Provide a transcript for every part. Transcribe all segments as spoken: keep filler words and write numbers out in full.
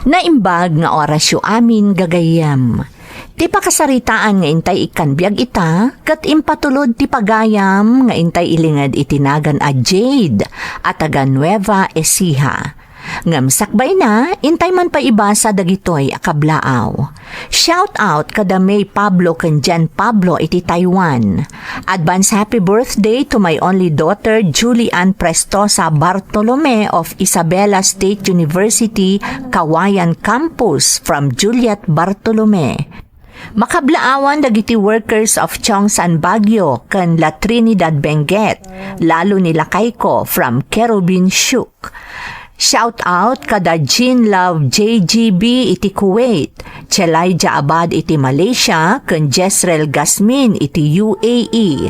Naimbag nga orasyo amin, gagayyem. Ti pakasaritaan nga intay ikkan biag ita, ket impatulod ti pagayam nga intay ilinged iti nagan a Jade a taga Nueva Ecija. Ngem sakbayna, intay man pay ibasa dagitoy a kablaaw. Shout out kada May Pablo ken Jen Pablo iti Taiwan. Advance happy birthday to my only daughter, Julie Ann Prestosa Bartolome of Isabela State University, Cauayan Campus, from Juliet Bartolome. Makablaawan dagiti workers of Chongsan Baguio ken La Trinidad Benguet, lalo ni lakayko from Kerubin Shuk. Shout out kada Jean Love J G B iti Kuwait, Chelaija Abad iti Malaysia, ken Jezreel Gasmin iti U A E.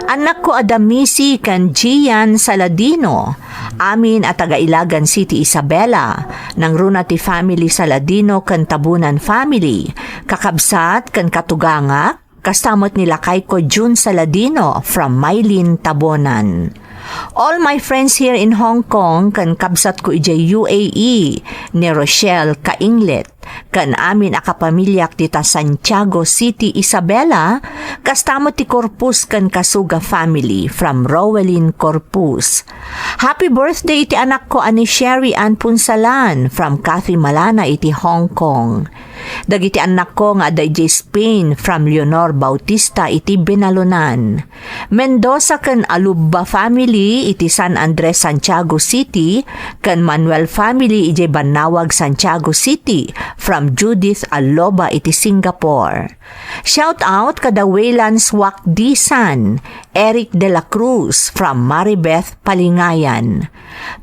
Annakko a da Missy ken Gian Saladino, amin a taga Ilagan City, Isabela. Nangruna ti family Saladino ken Tabunan family, kakabsat ken katugangak, kasta met ni lakayko June Saladino from Mylene, Tabonan. All my friends here in Hong Kong ken kabsatko idiay U A E, ni Rochelle Kainglet, ken amin a kapamiliak dita Santiago City, Isabela, kasta met ti Corpus ken Kasuga family from Rowelyn Corpus. Happy birthday iti anakko a ni Sherry Ann Punsalan from Cathy Malana iti Hong Kong. Dagiti annakko nga adda idiay Spain from Leonor Bautista iti Benalunan. Mendoza ken Alubba family iti San Andres, Santiago City, ken Manuel family idiay Bannawag, Santiago City, from Judith Aloba iti Singapore. Shout out kada Wayland Swak Disan, Eric de la Cruz from Maribeth, Palingayan.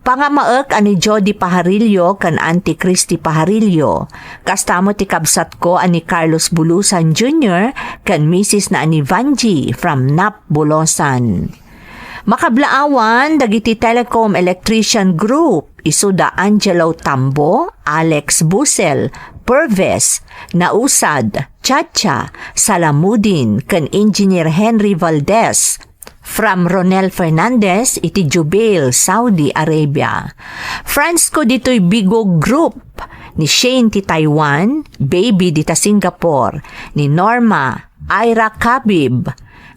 Pangamaek a ni Jody Pajarillo ken Auntie Christy Pajarillo. Kasta met ti kabsatko a ni Carlos Bulusan Junior ken misis na a ni Vangie from Nap, Bulusan. Makablaawan dagiti Telecom Electrician Group, isuda Angelo Tambo, Alex Busel, Purves, Nausad, Chacha, Salamudin, ken Engineer Henry Valdez, from Ronel Fernandez iti Jubail, Saudi Arabia. Friends ko ditoy Bigog Group, ni Shane ti Taiwan, Baby dita Singapore, ni Norma, Ira Kabib,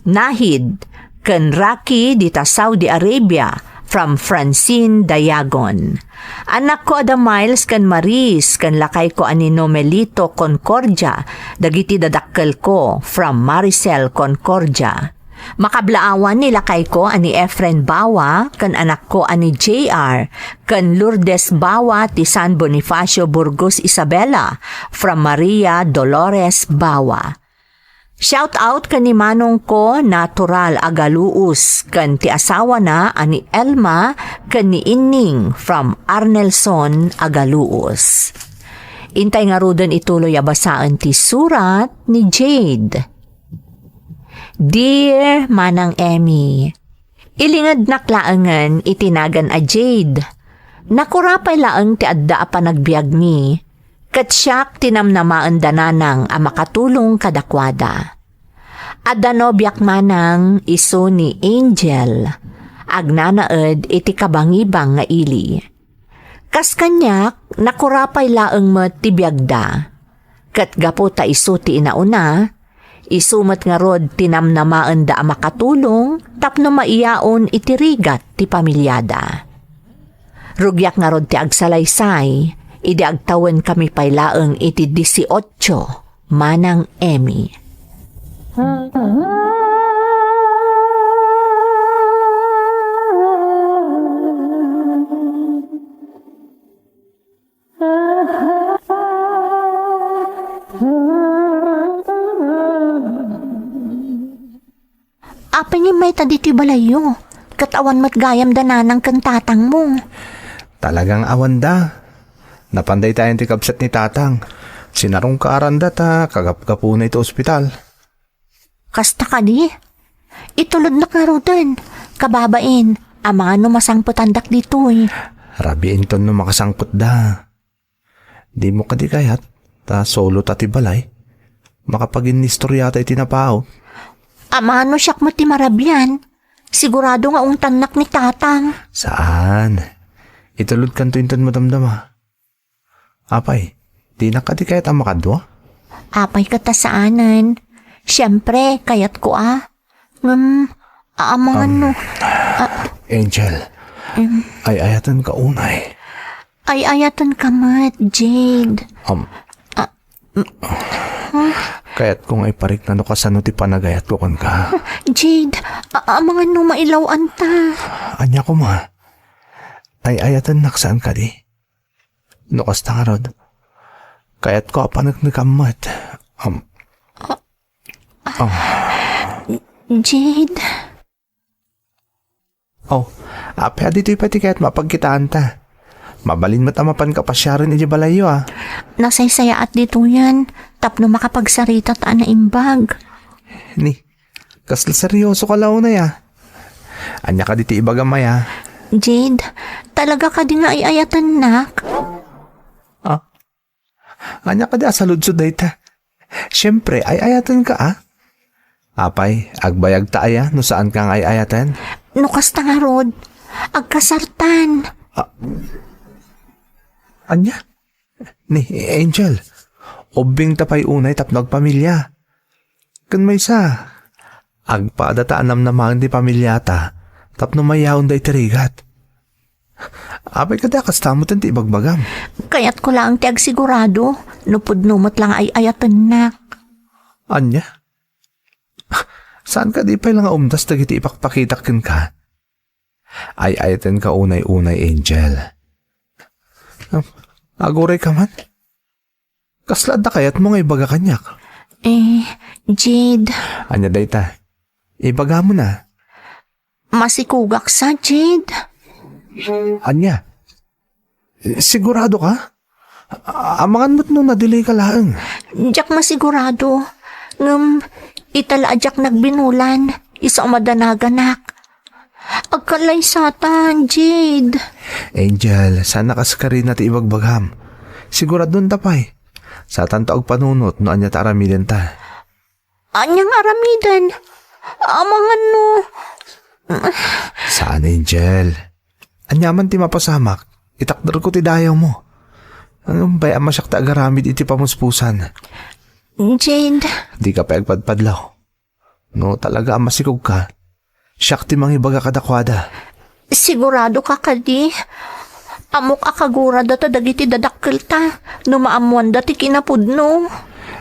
Nahid, ken Raki dita Saudi Arabia, from Francine Dayagon. Annakko a da Miles ken Maris, ken lakayko a ni Nomelito Concordia, dagiti dadakkelko, from Maricel Concordia. Makablaawan ni lakayko a ni Efren Bawa, ken anakko a ni J R, ken Lourdes Bawa ti San Bonifacio, Burgos, Isabela, from Maria Dolores Bawa. Shout out ken ni manongko Natural Agaluos ken ti asawana a ni Elma ken ni Inning from Arnelson Agaluos. Intay ngaruden ituloy a basaen ti surat ni Jade. Dear Manang Emmy, ilingednak laengen iti nagan a Jade. Nakurapay laeng ti adda a panagbiagmi, ket siak ti namnamaen da nanang a makatulong kadakuada. Adda nobiak manang, isu ni Angel. Agnanaed iti kabangibang nga ili. Kas kaniak, nakurapay laeng met ti biagda. Ket gapu ta isu ti inauna, isu met ngarud ti namnamaenda a makatulong tapno maiyaon iti rigat ti pamiliada. Rugiak ngarud ti agsalaysay, idi agtawenkami pay laeng iti dieciocho, Manang Emmy. Apay ngem mayta ditoy balayyo? Ket awan met gayam da nanang ken tatangmo. Talagang awan da. Napan daytayen ti kabsat ni tatang. Sinarungkaran da ta kagapgapuna iti ospital. Kasta kadi? Itulodnak ngaruden. Kababain, amangan no masangpetandak ditoy. Rabii inton no makasangpet da. Dimo kadi kayat, ta solo ta ti balay. Makapaginnistorya ta iti napaut. Amangan no siak met ti marabian. Sigurado nga ungtannak ni tatang. Saan? Itulodkanto inton madamdama. Apay, dinak kadi kayat a makadua? Apay ket ta saanen. Siempre, kayatko a. Ngem, amangan no. Ah, Angel, ay-ayatenka unay. Ay-ayatenka met, Jade. Um, Ah, mm, huh? Kayatko nga iparikna no kasano ti panagayatko kenka. Jade, a-, amangan no mailaw-anta. Ania koma? Ay-ayatennak saan kadi? No kasta ngarud, kayatko a paneknekam met. Um, Ah, ah. Jade. Oh, apay a ditoy pay ti kayat mapagkitaanta? Mabalin met a mapanka pasiaren idiay balayyo, a. Nasaysayaat ditoyen, tapno makapagsarita ta a naimbag. Ni, kasla seryosoka la unay, a. Ania kadi ti ibagam aya? Jade, talaga kadi nga ay-ayatennak? Ah? Ania kadi a saludsod dayta? Siempre, ay-ayatenka, a. Apay, agbayagta aya no saanka nga ay-ayaten? No kasta ngarud, agkasartan. Ah, ania? Ni, Angel, ubbingta pay unay tapno agpamilia. Ken maysa, agpadata a namnamaen ti pamiliata tapno mayaonda iti rigat. Apay kadi a kasta metten ti ibagbagam? Kayatko laeng ti agsigurado no pudno met la nga ay-ayatennak. Ania? Saan kadi pay la nga umdas dagiti ipakpakitak kenka? Ay-ayatenka unay-unay, Angel. Agurayka man? Kasla adda kayatmo nga ibaga kaniak? Eh, Jade. Ania dayta? Ibagam a. Masikogak sa, Jade. Ania? Siguradoka? A-, amangan met no na-delay ka laeng. Diak masigurado. Ngem, ita la a diak nagbinulan. Isu a madanaganak. Agkalaysatan, Jade. Angel, saan a kaskarina ti ibagbagam. Siguradonta pay. Satanto agpanunot no ania ti aramidenta. Ania nga aramiden? Amangan no. Saan, Angel. Ania man ti mapasamak, itakderko ti dayawmo. Ngem bay-am a siak ti agaramid iti pamuspusan. Jade. Dika pay agpadpadlaw. No talaga a masikogka, siak ti mangibaga kadakuada. Siguradoka kadi? Ammok a kaguradata dagiti dadakkelta no maammoanda ti kinapudno.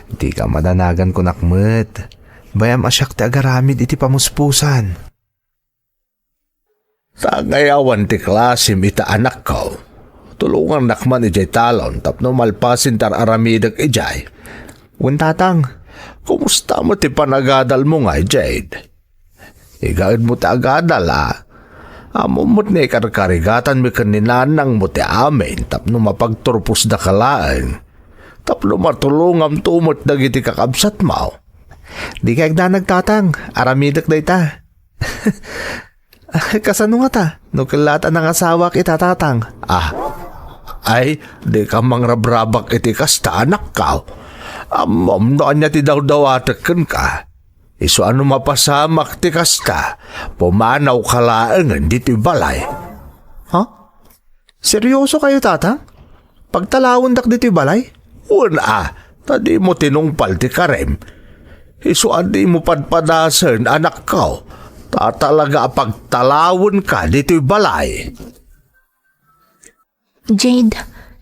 Dika madanagan, kunak met. Bay-am a siak ti agaramid iti pamuspusan. Ta ngay awan ti klasim ita, anakko. Tulongannak man idiay talon tapno malpasen ti ar-aramidek idiay. Wen, tatang, kumusta met ti panagadalmo ngay, Jade? Igaedmo ti agadal, a. Ammom met nga ikarkarigatanmi ken ni nanangmo ti amin tapno mapagturposdaka laeng. Tapno matulongamto met dagiti kakabsatmo. Dika agdanag, tatang. Aramidek dayta. Kasano ngata no kellaat a nangasawaak ita, tatang? Ah. Ay, dika mangrabrabak iti kasta, anakko. Ammom no ania ti dawdawatek kenka. Isu a no mapasamak ti kasta, pumanawka laengen ditoy balay. Ha? Seryosokayo, tatang? Pagtalawendak ditoy balay? Wen a, ta dimo tinungpal ti karim. Isu a dimo padpadasen, anakko, ta talaga a pagtalawenka ditoy balay. Jade,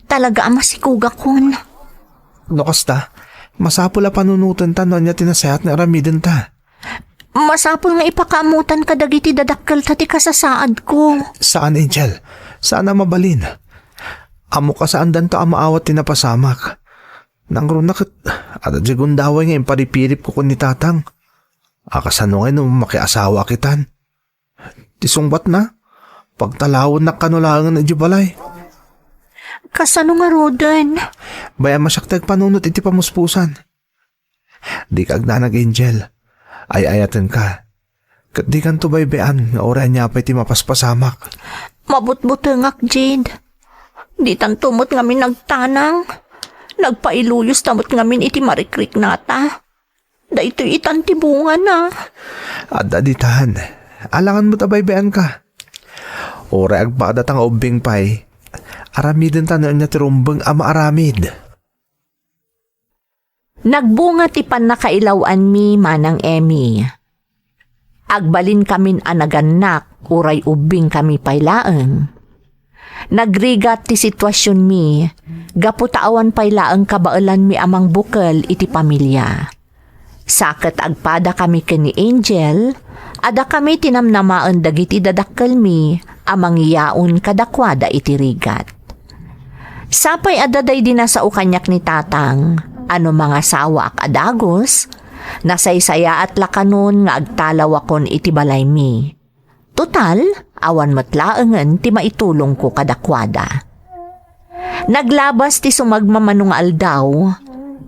talaga a masikogakon. No kasta, masapul a panunotenta no ania ti nasayaat nga aramidenta. Masapul nga ipakaammotan kadagiti dadakkelta ti kasasaadko. Saan, Angel. Saan a mabalin. Ammok a saandanto a maawat ti napasamak. Nangruna ket adda diay gundaway nga imparipiripko ken ni tatang. A, kasano ngay no makiasawaak itan? Ti sungbatna, pagtalawennak kano laengen idiay balay. Kasano ngaruden? Bay-am a siak ti agpanunot iti pamuspusan. Dika agdanag, Angel. Ay-ayatenka. Ket dikanto baybay-an nga uray ania pay ti mapaspasamak. Mabutbutengak, Jade. Ditanto met ngamin nagtanang. Nagpailuyos ta met ngamin iti marikriknata. Daytoy itan ti bungana. Adda ditan. Alangan met a baybay-anka. Uray agpadata nga ubbing pay, Aramidenta no ania ti rumbeng a maaramid. Nagbunga ti pannakailaw-anmi, Manang Emmy. Agbalinkamin a nagannak uray ubbingkami pay laeng. Nagrigat ti situasionmi gapu ta awan pay laeng kabaelanmi a mangbukel iti pamilia. Sa ket agpadakami ken ni Angel, adda kami ti namnamaen dagiti dadakkelmi a mangiyaon kadakuada iti rigat. Sapay adda daydi nasao kaniak ni Tatang, a no mangasawaak a dagus, nasaysayaat la kanon nga agtalawakon iti balaymi. Total, awan met laengen ti maitulongko kadakuada. Naglabas ti sumagmamano nga aldaw,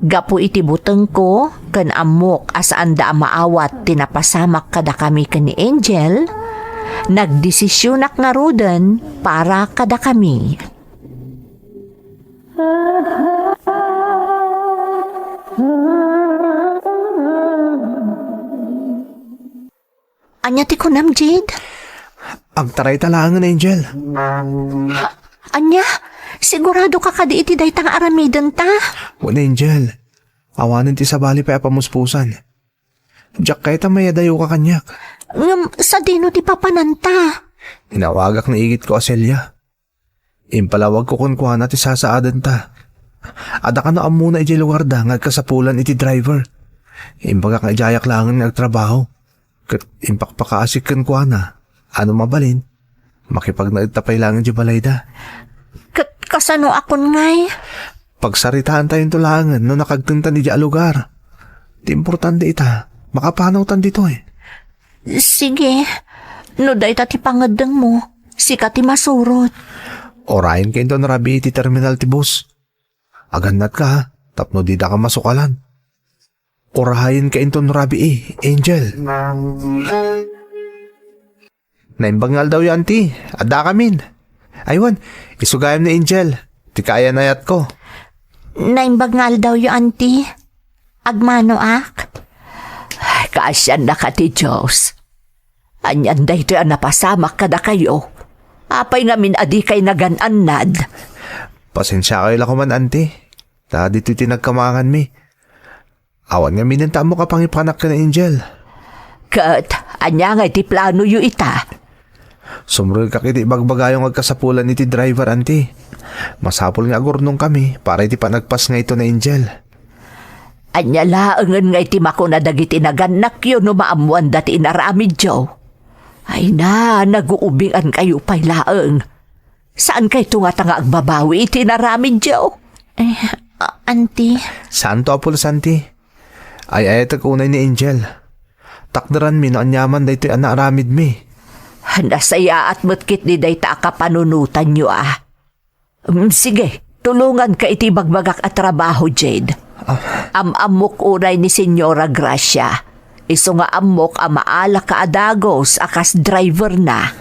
gapu iti butengko ken ammok a saanda a maawat ti napasamak kadakami ken ni Angel, nagdesisionak ngaruden para kadakami. Ania ti kunam, Jade? Agtarayta laengen, Angel. Ania? Sigurado ka kadi iti dayta nga aramidenta? Wen, Angel. Awanen ti sabali pay a pamuspusan. Diak kayat a mayadayoka kaniak. Ngem sadino ti papananta? Inawagak ni igitko a Celia. Impalawagko kenkuana ti sasaadenta. Adda kano ammona idiay lugarda nga agkasapulan iti driver. Imbagak nga idiayak laengen nga agtrabaho. Ket impakpakaasik kenkuana a no mabalin, makipagnaedta pay laengen idiay balayda. Ket kasanoakon ngay? Pagsaritaantayonto laengen no nakagtentan idiay a lugar. Ti importante ita, makapanawtan ditoy. Sige. No dayta ti pangeddengmo, sika ti masurot. Urayenka inton rabii ti terminal ti bus. Agannatka, ha, tapno didaka masukalan. Urayenka inton rabii, Angel. Naimbag nga aldawyo, Auntie. Adda kamin. Aywan, isu gayam ni Angel. Ti kaayan-ayatko. Naimbag nga aldawyo, Auntie. Agmanoak? Ay, kaasiannaka ti Dios. Anian daytoy a napasamak kadakayo? Apay ngamin a dikay nagan-annad? Pasensiakayo la koman, Auntie. Ta ditoy ti nagkamaanganmi. Awan ngamin ta ammok a pangipanak ken Angel. Ket ania ngay ti planoyo ita? Sumrekak iti ibagbagayo nga agkasapulan iti driver, Auntie. Masapul nga agurnongkami para iti panagpasngayto ni Angel. Ania laengen ngay ti makuna dagiti nagannakyo no maammoanda ti inaramidyo? Ay na, naguubingankayo pay laeng. Saankayto ngata nga agbabawi iti inaramidyo? Eh, a-, Auntie. Saanto a pulos, Auntie. Ay-ayatek unay ni Angel. Takderanmi no aniaman daytoy a naaramidmi. Nasayaat met ketdi dayta a kapanunotanyo, a. Mm, sige, tulonganka iti ibagbagak a trabaho, Jade. Ah. Am-ammok unay ni Señora Gracia. Isu nga ammok a maalaka a dagus a kas driver na.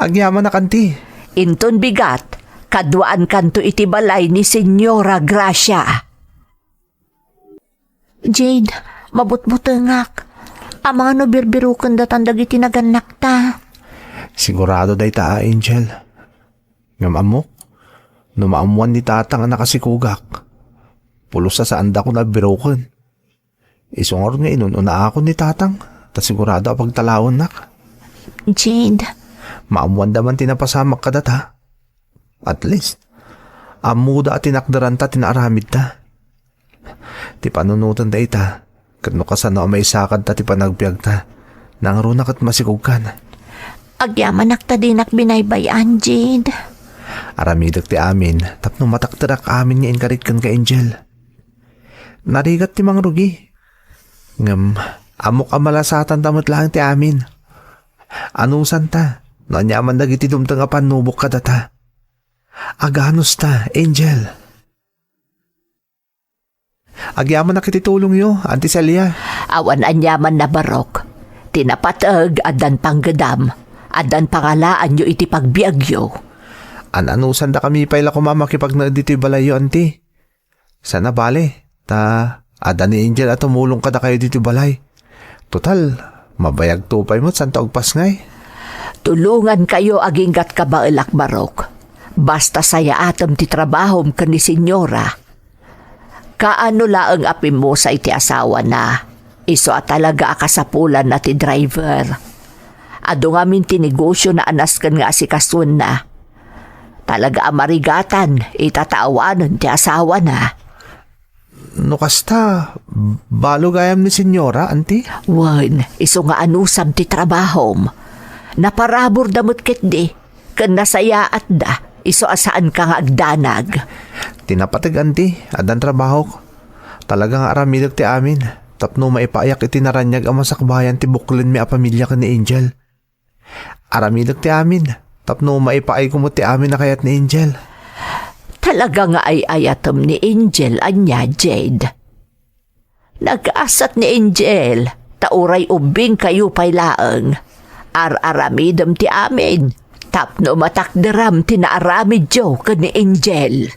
Agyamanak, Auntie. Inton bigat, kaduaankanto iti balay ni Señora Gracia. Jade, mabutbutengak. Amangan no birbiroken datan dagiti nagannakta. Sigurado dayta a, Angel. Ngem ammok, no maammoan ni Tatang a nakasikogak, pulos a saandakon a biroken. Isu ngarud nga inun-unaakon ni Tatang, ta sigurado a pagtalawennak. Jade. Maammoanda man ti napasamak kadata. At least, ammoda a tinakderanta ti naaramidta. Ti panunoten dayta, ket no kasano a maisakadta ti panagbiagta, nangruna ket masikogkan. Agyamanak ta dinak binaybay-an, Jade. Aramidek ti amin, tapno matakderak amin nga inkarit kenka, Angel. Narigat ti mangrugi. Ngem, ammok a malasatanta met laeng ti amin. Anusanta, no aniaman dagiti dumteng a pannubok kadata. Aganusta, Angel. Agyamanak iti tulongyo, Auntie Celia. Awan aniaman na, Barok. Ti napateg, addan panggedam. Addan pangalaanyo iti pagbiagyo. An-anusandakami pay la koma makipagnaed ditoy balayyo, Auntie. Saan a bale, ta adda ni Angel a tumulong kadakayo ditoy balay. Total, mabayagto pay met santo agpasngay. Tulongankayo aginggat kabaelak, Barok. Basta sayaatem ti trabahom ken ni Senyora. Kaano laeng a pimmusa iti asawana? Isu a talaga a kasapulanna ti driver. Adu ngamin ti negosiona a nasken nga asikasuenna. Talaga a marigatan ita ta awanen ti asawana. No kasta, balo gayam ni Senyora, Auntie? Wen, isu nga anusam ti trabahom. Naparaburda met ketdi, ken nasayaatda, isu a saanka nga agdanag. Ti napateg, Auntie, addan trabahok. Talaga nga aramidek ti amin, tapno maipaayak iti naraniag a masakbayan ti buklenmi a pamilya ken ni Angel. Aramidek ti amin, tapno maipaayko met ti amin a kayat ni Angel. Talaga nga ay-ayatem ni Angel, ania, Jade? Nagaasat ni Angel, ta uray ubbingkayo pay laeng. Ar-aramidem ti amin, tapno matakderam ti naaramidyo ken ni Angel.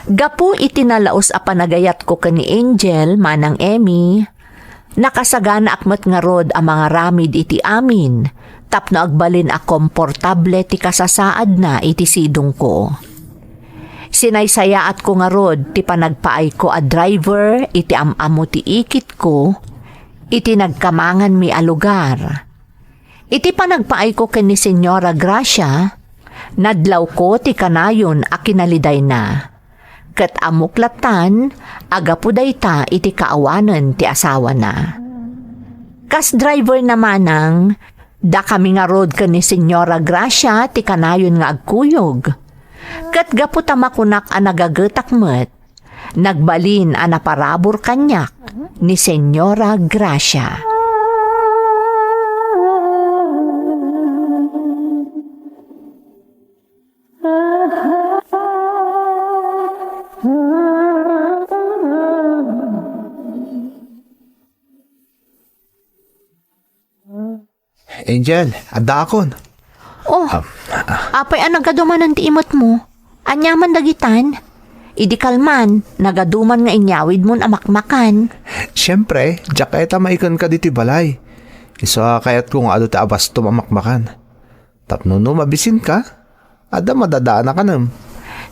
Gapu iti nalaus a panagayatko ken ni Angel, Manang Emmy, nakasaganaak met ngarud a mangaramid iti amin tapno agbalin a komportable ti kasasaadna iti sidongko. Sinaysayaatko ngarud ti panagpaayko a driver iti am-ammo ti ikitko iti nagkamanganmi a lugar. Iti panagpaayko ken ni Senyora Gracia, nadlawko ti kanayon a kinalidayna. Ket ammok lattan a gapu dayta iti kaawanen ti asawana. Kas driver na manang, dakami ngarud ken ni Senyora Gracia ti kanayon nga agkuyog. Ket gapu ta makunak a nagagetak met, nagbalin a naparabur kaniak ni Senyora Gracia. Angel, addaakon. Oh, Ah, apay a nagadumanan ti imetmo? Aniaman dagitan? Idi kalman, nagaduman nga inyawidmon a makmakan. Siempre, diak kayat a maikenka ditoy balay. Isu a kayatko nga adu ti abastom a makmakan. Tapno no mabisinka, adda madadaanakanem.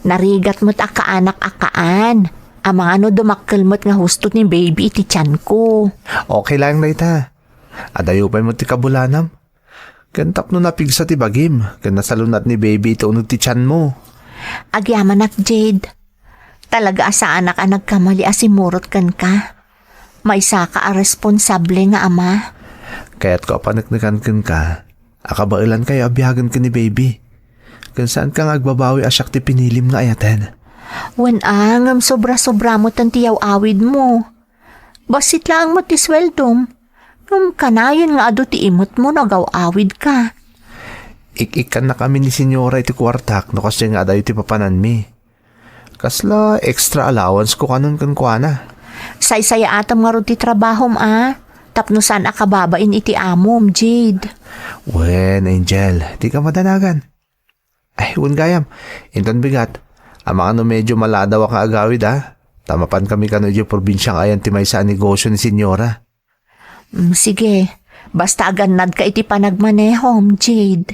Narigat met a kaanak a kaan. Amangan no dumakkel met nga husto ni baby iti tianko. Okay lang dayta. Adayo pay met ti kabulanam. Ken tapno napigsa ti bagim, ken nasalun-at ni baby iti uneg ti tianmo. Agyamanak, Jade. Talaga a saanak a nagkamali a simurot kenka. Maysaka a responsable nga ama. Kayatko a paneknekan kenka a kabaelankayo a biagen ken ni baby. Ken saanka nga agbabawi a siak ti pinilim nga ayaten. Wen a, ngem sobra-sobra met ti yaw-awidmo. Bassit laeng met ti sueldom. Ngem kanayon nga adu ti imetmo no agaw-awidka. Ik-ikkannakami ni Senyora iti kuartak no kasdiay nga adayo ti papananmi. Kasla extra allowance ko kanon kenkuana. Saysayaatem ngarud ti trabahom a, tapno saan a kababain iti amom, Jade. Wen, Angel, dika madanagan. Ay, wen gayam, inton bigat, amangan no medyo maladawak nga agawid a, ta mapankami kano idiay probinsia nga ayan ti maysa a negosio ni Senyora. Mm, sige, basta agannadka iti panagmanehom, Jade.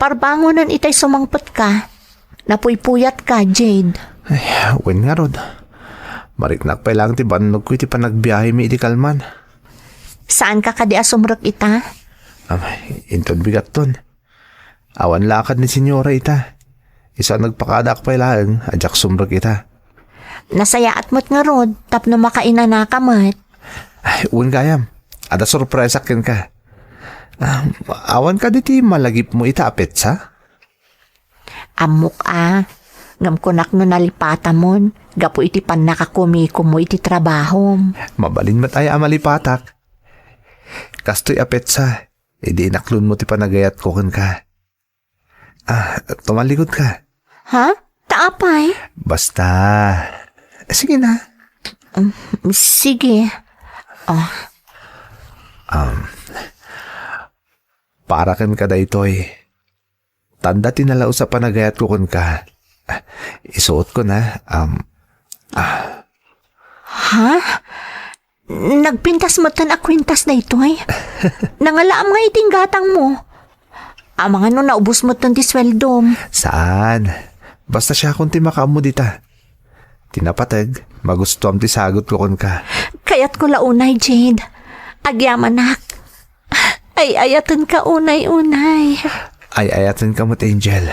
Parbangonen itay sumangpetka. Napuypuyatka, Jade. Ay, wen ngarud. Mariknak pay laeng ti bannogko iti panagbiahemi idi kalman. Saanka kadi a sumrek ita? Am, inton bigatton. Awan lakad ni Senyora ita. Isu a nagpakadaak pay laeng a diak sumrek ita. Nasayaat met ngarud tapno makainanaka met. Ay, wen gayam. Adda sorpresak kenka. Ah, awan kadi ti malagipmo ita a petsa? Ammok a, ngem kunak no nalipatamon gapu iti pannakakumikumo iti trabahom. Mabalin met aya a malipatak. Kastoy a petsa, idi inaklonmo ti panagayatko kenka. Ah, tumalikod ka. Ha? Ta apay? Basta. Sige na. Um, sige. Oh. Um, para ken ka daytoy. Tanda ti nalaus a panagayatko kenka. Isuot ko na. Um, ah. Ha? Nagpintas metten a kwintas daytoy? Nangalaam nga iti inggatangmo. Amangan no naubos metten ti sueldom. Saan? Basta siakon ti makaammo dita. Ti napateg, magustuam ti sagutko kenka. Kayatko la unay, Jade. Agyamanak. Ay-ayatenka unay-unay. Ay-ayatenka met, Angel.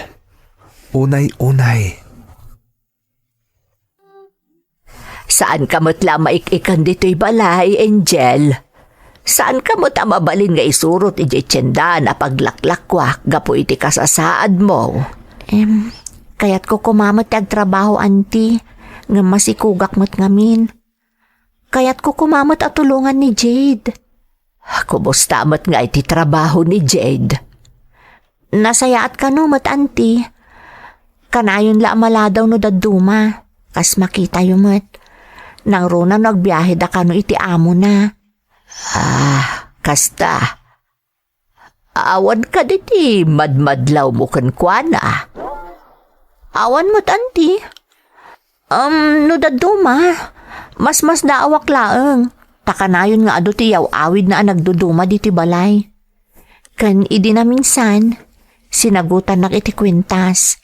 Unay-unay. Saanka met la maik-ikan ditoy balay, Angel. Saanka met a mabalin nga isurot idiay tiendaan a paglaklakuak gapu iti kasasaadmo. Em, kayatko koma met ti agtrabaho, Auntie, ngem masikugak met ngamin. Kayatko koma met a tulongan ni Jade. Kumusta met ngay ti trabaho ni Jade? Nasayaat kano met, Auntie. Kanayon la a maladaw no dadduma. Kas makitayo met. Nangruna no agbiaheda kano iti amona. Ah, kasta. Awan kadi ti madmadlawmo kenkuana? Awan met, Auntie. Um, no dadduma, masmasdaawak laeng. Ta kanayon nga adu ti yaw-awidna a nagduduma ditoy balay. Ken idi naminsan, sinagutannak iti kuentas.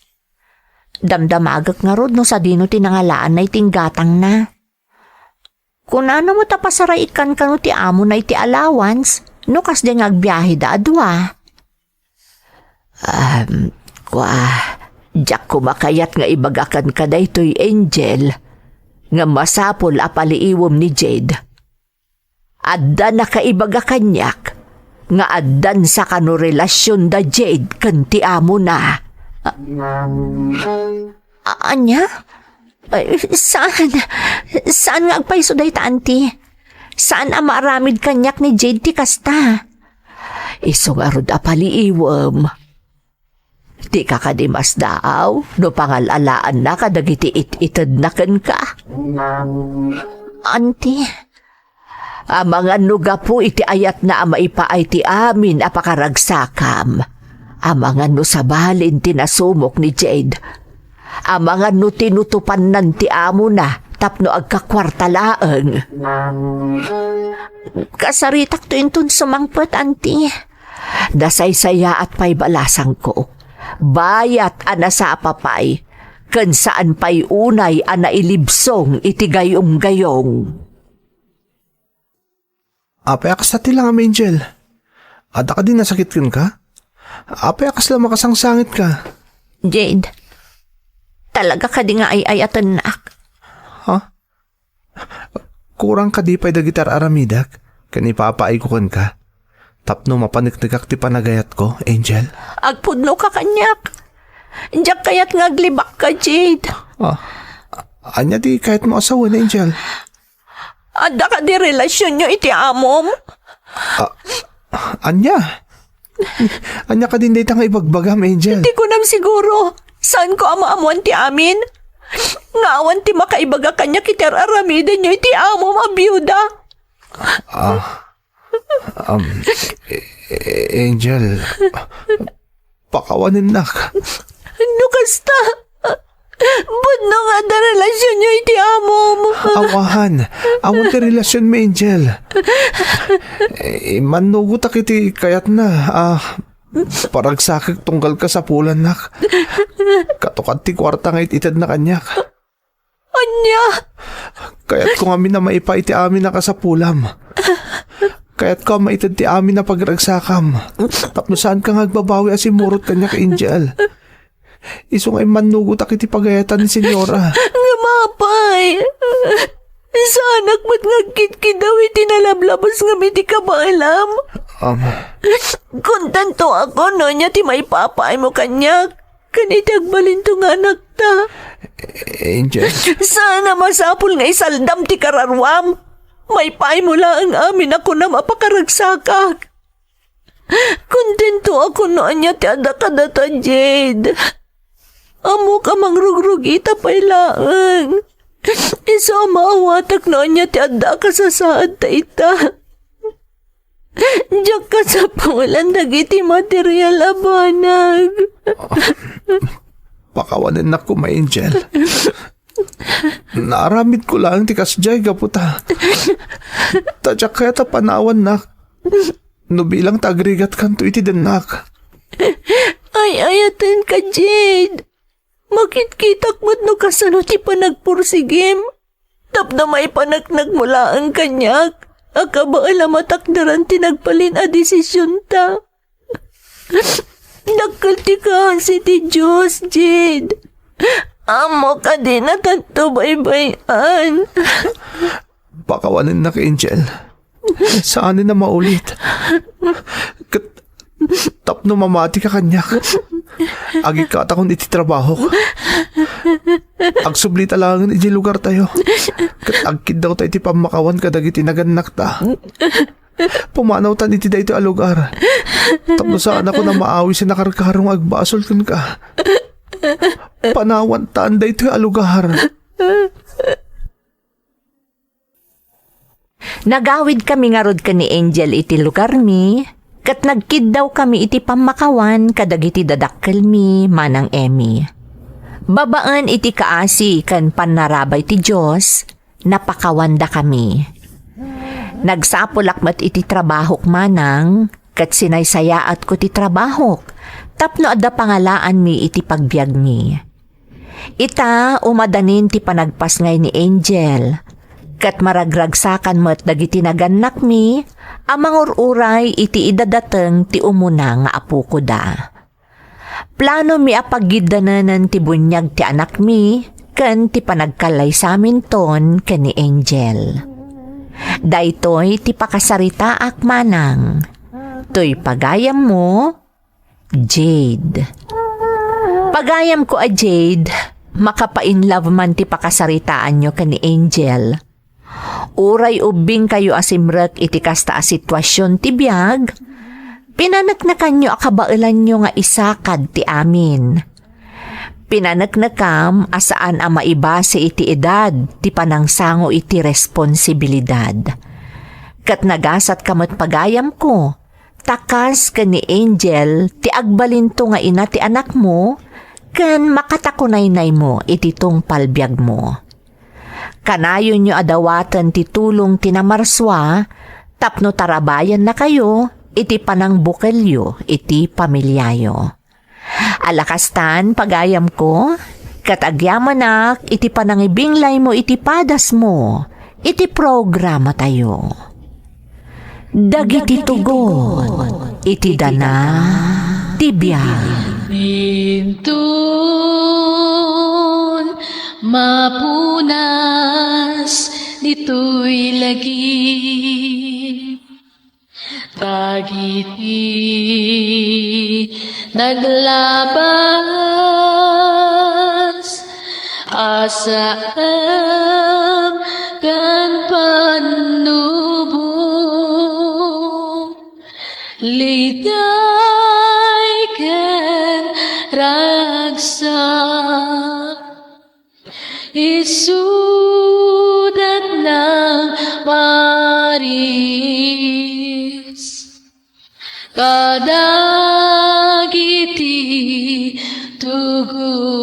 Damdamagek ngarud no sadino ti nangalaanna iti inggatangna. Kunana met a pasaraikkan kano ti amona iti allowance no kasdiay nga agbiaheda a dua. Um, kua, diak koma kayat nga ibagakan ka daytoy, Angel, nga masapul a paliiwem ni Jade. Adda nakaibaga kaniak nga addan sakano relasion da Jade ken ti amona. A-, ania? Ay, saan? Saan nga agpayso dayta, Auntie? Saan a maaramid kaniak ni Jade ti kasta? Isu ngarud a paliiwem. Dika kadi masdaaw no pangal-alaanna kadagiti it-itedna kenka? Auntie. Amangan no gapu iti ayatna a maipaay ti amin a pakaragsakam. Amangan no sabalin ti nasumok ni Jade. Amangan no tinutupannan ti amona tapno agkakuarta laeng. Kasaritakto inton sumangpet, Auntie. Nasaysayaat pay balasangko. Bayat a nasapa pay, ken saan pay unay a nailibsong iti gayonggayong. Apay a kasta ti langam, Angel? Adda kadi nasakit kenka? Apay a kasla makasangsangitka? Jade, talaga kadi nga ay-ayatennak? Ha? Kurang kadi pay dagiti ar-aramidek ken ipapaayko kenka tapno mapaneknekak ti panagayatko, Angel? Agpudnoka kaniak. Diak kayat nga aglibakka, Jade. Ah, ania ti kayatmo a sawen, Angel? Adda kadi relasionyo iti amom? Ah, ania? Ania kadin dayta nga ibagbagam, Angel? Ti kunam siguro, saanko a maammoan ti amin. Nga awan ti makaibaga kaniak iti ar-aramidenyo iti amom a biuda. Ah, um, A-, A-, Angel, pakawanennak. No kasta, pudno nga adda relasionyo iti amom. Awahan. Awan ti relasionmi, Angel. Eh, immannugotak iti kayatna a paragsakek tunggal kasapulannak. Katukad ti kuarta nga it-itedna kaniak. Ania? Kayatko ngamin a maipaay ti amin a kasapulam. Kayatko a maited ti amin a pagragsakam. Tapno saanka nga agbabawi a simmurot kaniak, Angel. Isu nga immannugotak iti pagayatan ni Señora. Ngem apay, saanak met nga agkidkidaw iti nalablabas ngem iti kabaelam. Um, Kontentoakon no ania ti maipapaaymo kaniak ken iti agbalinto nga anakta. Angel. Saan a masapul nga isaldam ti kararuam. Maipaaymo laeng amin a kunam a pakaragsakak. Kontentoakon no ania ti adda kadata, Jade. Ammok a mangrugrugita pay laeng. Isu a maawatak no ania ti adda a kasasaad ta ita. Diak kasapulan dagiti material a banag. Pakawanennak koma, Angel. Naaramidko laeng ti kasdiay gapu ta, ta diak kayat a panawannak no bilang ta agrigatkanto iti dennak. Ay-ayatenka, Jade. Makitkitak met no kasano ti panagpursigim. Tapno maipaneknekmo laeng kaniak a kabael a matakderan ti nagbalin a desisionta. Dakkel ti kaasi ti Dios, Jade. Ammok a dinatadto baybay-an. Pakawanennak, Angel. Saanen a maulit. Ket tapno mamatika kaniak, agikkatakon iti trabahok. Agsublita laengen iti lugartayo. Ket agkiddawta iti pammakawan kadagiti nagannakta. Pumanawtan iti daytoy a lugar. Tapno saanakon a maawis a nakarkaro nga agbasol kenka. Panawantan daytoy a lugar. Nagawidkami ngarud ken ni Angel iti lugarmi, ket nagkiddawkami iti pammakawan kadagiti dadakkelmi, Manang Emmy. Babaen iti kaasi ken pannarabay ti Dios, napakawandakami. Nagsapulak met iti trabahok, Manang, ket sinaysayaatko ti trabahok tapno adda pangalaanmi iti pagbiagmi. Ita, umadanin ti panagpasngay ni Angel, ket maragragsakan met dagiti nagannakmi a mangur-uray iti idadateng ti umuna nga apokoda. Planomi a paggiddanenen ti buniag ti anakmi ken ti panagkallaysaminton ken ni Angel. Daytoy ti pakasaritaak, Manang. Toy pagayammo, Jade. Pagayamko a Jade, makapainlove man ti pakasaritaanyo ken ni Angel. Uray ubbingkayo a simrek iti kasta a situasion ti biag, pinaneknekanyo a kabaelanyo nga isakad ti amin. Pinaneknekam a saan a maibase iti edad ti panangsango iti responsibilidad. Ket nagasatka met pagayamko, ta kas ken ni Angel ti agbalinto nga ina ti anakmo ken makatakunaynaymo iti tungpal biagmo. Kanayonyo a dawaten ti tulong ti namarsua tapno tarabayannakayo iti panangbukelyo iti pamiliayo. Ala kastan, pagayamko, ket agyamanak iti panangibinglaymo iti padasmo iti programatayo. Dagiti tugon iti dana ti biag. Inton mapunas ditoy lagip, dagiti naglabas a saem ken pannubo, liday ken ragsak. Isudat nang maris kadagiti tugon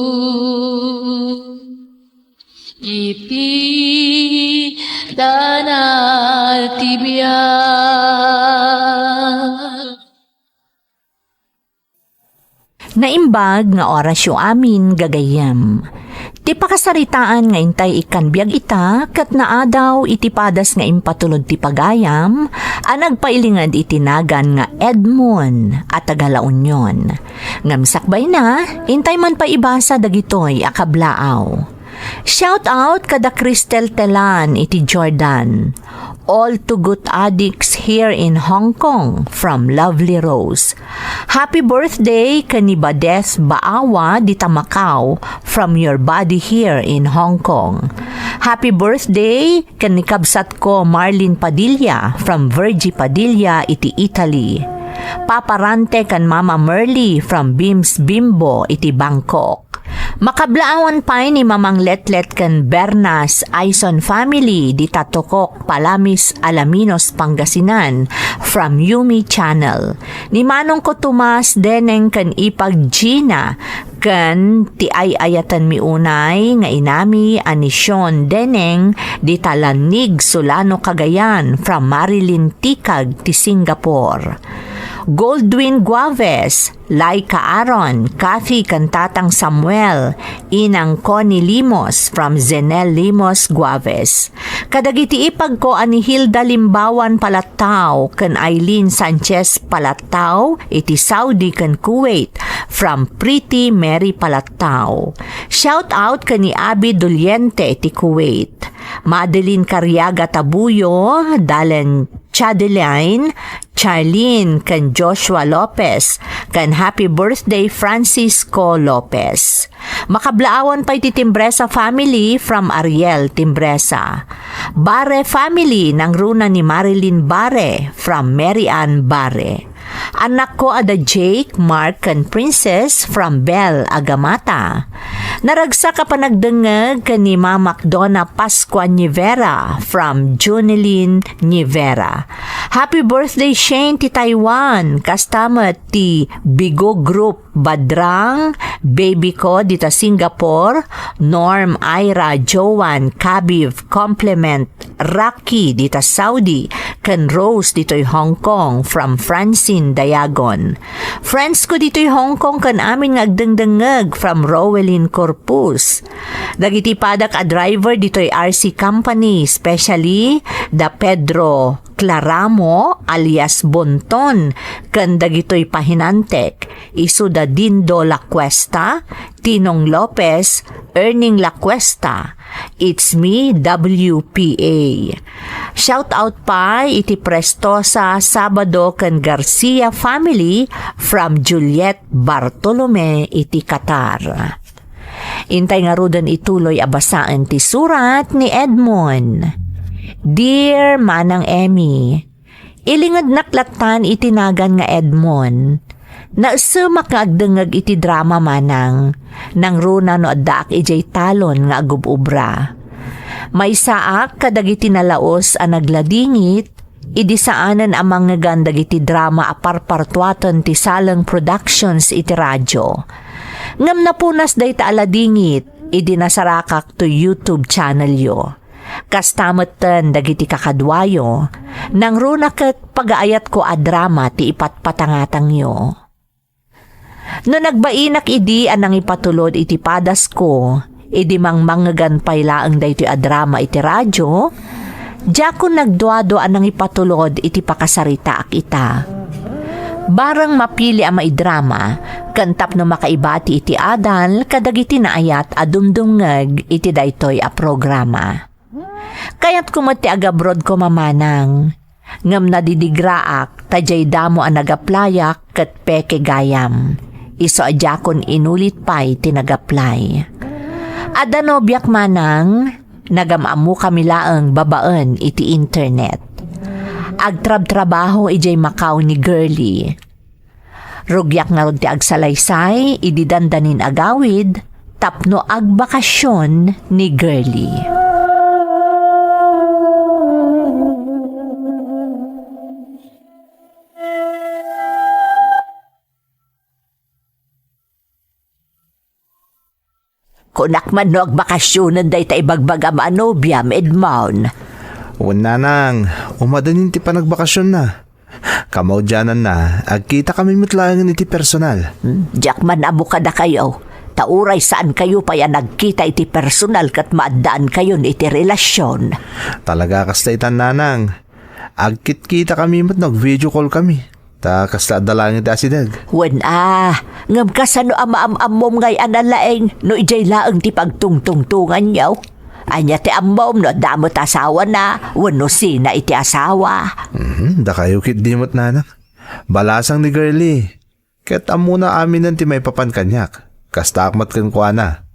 iti dana ti biag. Naimbag nga orasyo amin, gagayyem. Ti pakasaritaan nga intay ikkan biag ita ket naadaw iti padas nga impatulod ti pagayam a nagpailinged iti nagan nga Edmond a taga La Union. Ngem sakbayna, intay man pay ibasa dagitoy a kablaaw. Shout out kada Cristel Telan iti Jordan. All to good addicts here in Hong Kong from Lovely Rose. Happy birthday ken ni Bades Baawa dita Macau from your buddy here in Hong Kong. Happy birthday ken ni kabsatko Marlene Padilla from Virgie Padilla iti Italy. Papa Rante ken Mama Merly from Beams Bimbo iti Bangkok. Makablaawan pay ni Mamang Letlet ken Bernas Aison family dita Tokok, Palamis, Alaminos, Pangasinan, from Yumi Channel. Ni Manongko Tomas, Deneng ken Ipag Gina, ken ti ay-ayatenmi unay nga inami a ni Sean Deneng dita Lanig, Solano, Cagayan, from Marilyn Tikag ti Singapore. Goldwyn Guaves, Laika Aaron, Kathy ken Tatang Samuel, Inang Connie Limos from Zenel Limos Guaves. Kadagiti ipagko a ni Hilda Limbawan Palattao ken Eileen Sanchez Palattao iti Saudi ken Kuwait from Pretty Mary Palattao. Shout out ken ni Abi Doliente iti Kuwait. Madeline Cariaga Tabuyo, Dalen Chadeline, Charlene, ken Joshua Lopez, ken happy birthday Francisco Lopez. Makablaawan pay ti Timbresa family from Ariel Timbresa. Bare family nangruna ni Marilyn Bare from Mary Ann Bare. Anakko a da Jake, Mark, ken Princess from Bell Agamata. Naragsak a panagdengngeg ken ni Mamak Donna Pascua Nivera from Junilin Nivera. Happy birthday, Shane, ti Taiwan. Kasta met ti Bigo Group Badrang, baby ko dita Singapore, Norm, Ira, Joan, Kabiv, Compliment, Rocky dita Saudi, ken Rose ditoy Hong Kong from Francine Dayagon. Friends ko ditoy Hong Kong ken amin nga agdengdengngeg from Rowelyn Corpus. Dagiti padak a driver ditoy R C Company, especially da Pedro Claramo alias Bonton, ken dagitoy pahinantek, isu da Dindo Lacuesta, Tinong Lopez, Erning Lacuesta. It's me, W P A. Shout out pay iti Prestosa, Sabado, ken Garcia family from Juliet Bartolome iti Qatar. Intay ngaruden ituloy a basaen ti surat ni Edmond. Dear Manang Emmy, ilingednak lattan iti nagan nga Edmond. Naesemak nga agdengngeg iti drama, manang. Nangruna no addaak idiay talon nga agub-ubra. Maysaak kadagiti nalaus a nagladingit idi saanen a mangngegan dagiti drama a parpartuaten ti Saleng Productions iti radio. Ngem napunas dayta a ladingit idi nasarakak to YouTube channelyo. Kasta metten dagiti kakaduayo, nangruna ket pagaayatko a drama ti ipatpatangatangyo. No nagbainak idi a nangipatulod iti padasko, idi mangmangngegan pay laeng daytoy a drama iti radio, diakon nagduadua a nangipatulod iti pakasaritaak ita. Bareng mapili a maidrama, ken tapno makaibati iti adal kadagiti naayat a dumdumngeg iti daytoy a programa. Kayatko met ti agabroad ko, mamanang. Ngem nadidigraak, ta diay damo a nagaplayak ket peke gayam. Isu a diakon inulit pay ti nagaplay. Adda nobiak, manang, nagam-ammokami laeng babaen iti internet. Agtrabtrabaho idiay Macau ni Girlie. Rugiak ngarud ti agsalaysay idi dandanin agawid tapno agbakasion ni Girlie. Kunak man no agbakasionen dayta ibagbagam a nobiam, Edmond. Wen, nanang, umadanin ti panagbakasionna. Kamaudiananna, agkitakami met laengen iti personal. Hmm, diak man ammo kadakayo, ta uray saankayo pay a nagkita iti personal ket maaddaankayon iti relasion. Talaga kasta itan, nanang. Agkitkitakami met no ag-video call kami. Ta kasla adda laeng iti asideg. Wen a, ngem kasano a maam-ammom ngay a nalaing no idiay laeng ti pagtungtungtonganyo? Ania ti ammom no adda met asawana wenno sina iti asawa? Mhm, dakayo ketdi met, nanang. Balasang ni Girlie. Ket ammona aminen ti maipapan kaniak. Kastaak met kenkuana.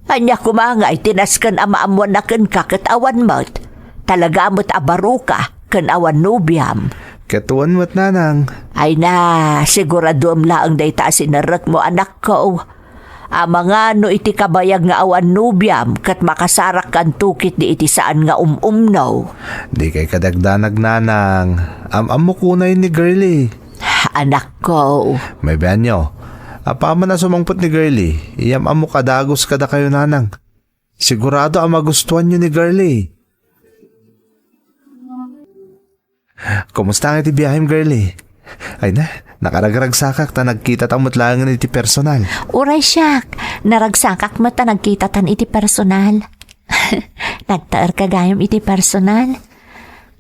Ania koma ngay ti nasken a maammoanna kenka ket awan met? Talaga met a baroka ken awan nobiam. Ket wen met, nanang. Ay na, siguraduem laeng dayta a sinerrekmo, anakko. Amangan no iti kabayag nga awan nobiam ket makasarakkanto ketdi iti saan nga um-umno. Dikay kadagdanag, nanang. Am-ammok unay ni Girlie. Anakko. Mabianyo, apaman a sumangpet ni Girlie, iyam-ammok a dagus kadakayo, nanang. Sigurado a magustuanyo ni Girlie. Kumusta nga iti biahem, Girlie? Ay na, Nakaragragsakak ta nagkitata met laengen iti personal. Uray siak, naragsakak met ta nagkitatan iti personal. Nagtaerka gayam iti personal.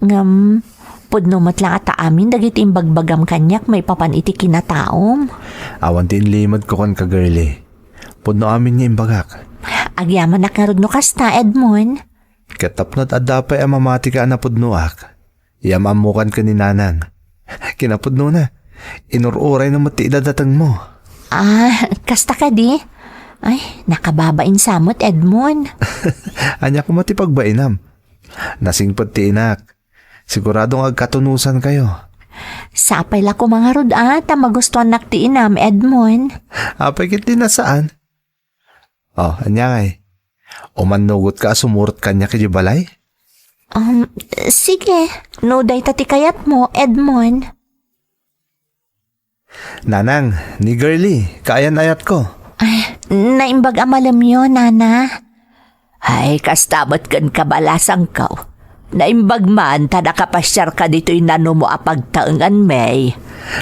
Ngem, pudno met la ta amin dagiti imbagbagam kaniak maipapan iti kinataom. Awan ti inlimedko kenka, girlie. Pudno amin nga imbagak. Agyamanak ngarud no kasta, Edmond. Ket tapno adda pay a mamatika a napudnoak, iam-ammokan ken ni Nanang. Kinapudnona, inur-urayna met ti idadatengmo. Ah, kasta kadi? Ay, nakababain sa met, Edmond. Ania koma ti pagbainam? Nasingpet ti inak. Sigurado nga agkatunosankayo. Sapay la koma ngarud a ta magustuannak ti inam, Edmond. Apay ket di nasaan? Oh, ania ngay? Umannugotka a sumurot kaniak idiay balay? Um, sige, no dayta ti kayatmo, Edmond. Nanang, ni girlie, kaayan-ayatko. Ay, naimbag a malemyo, Nana. Ay, kasta met kenka, balasangko. Naimbag man ta nakapasiarka ditoy nanumo a pagtaenganmi.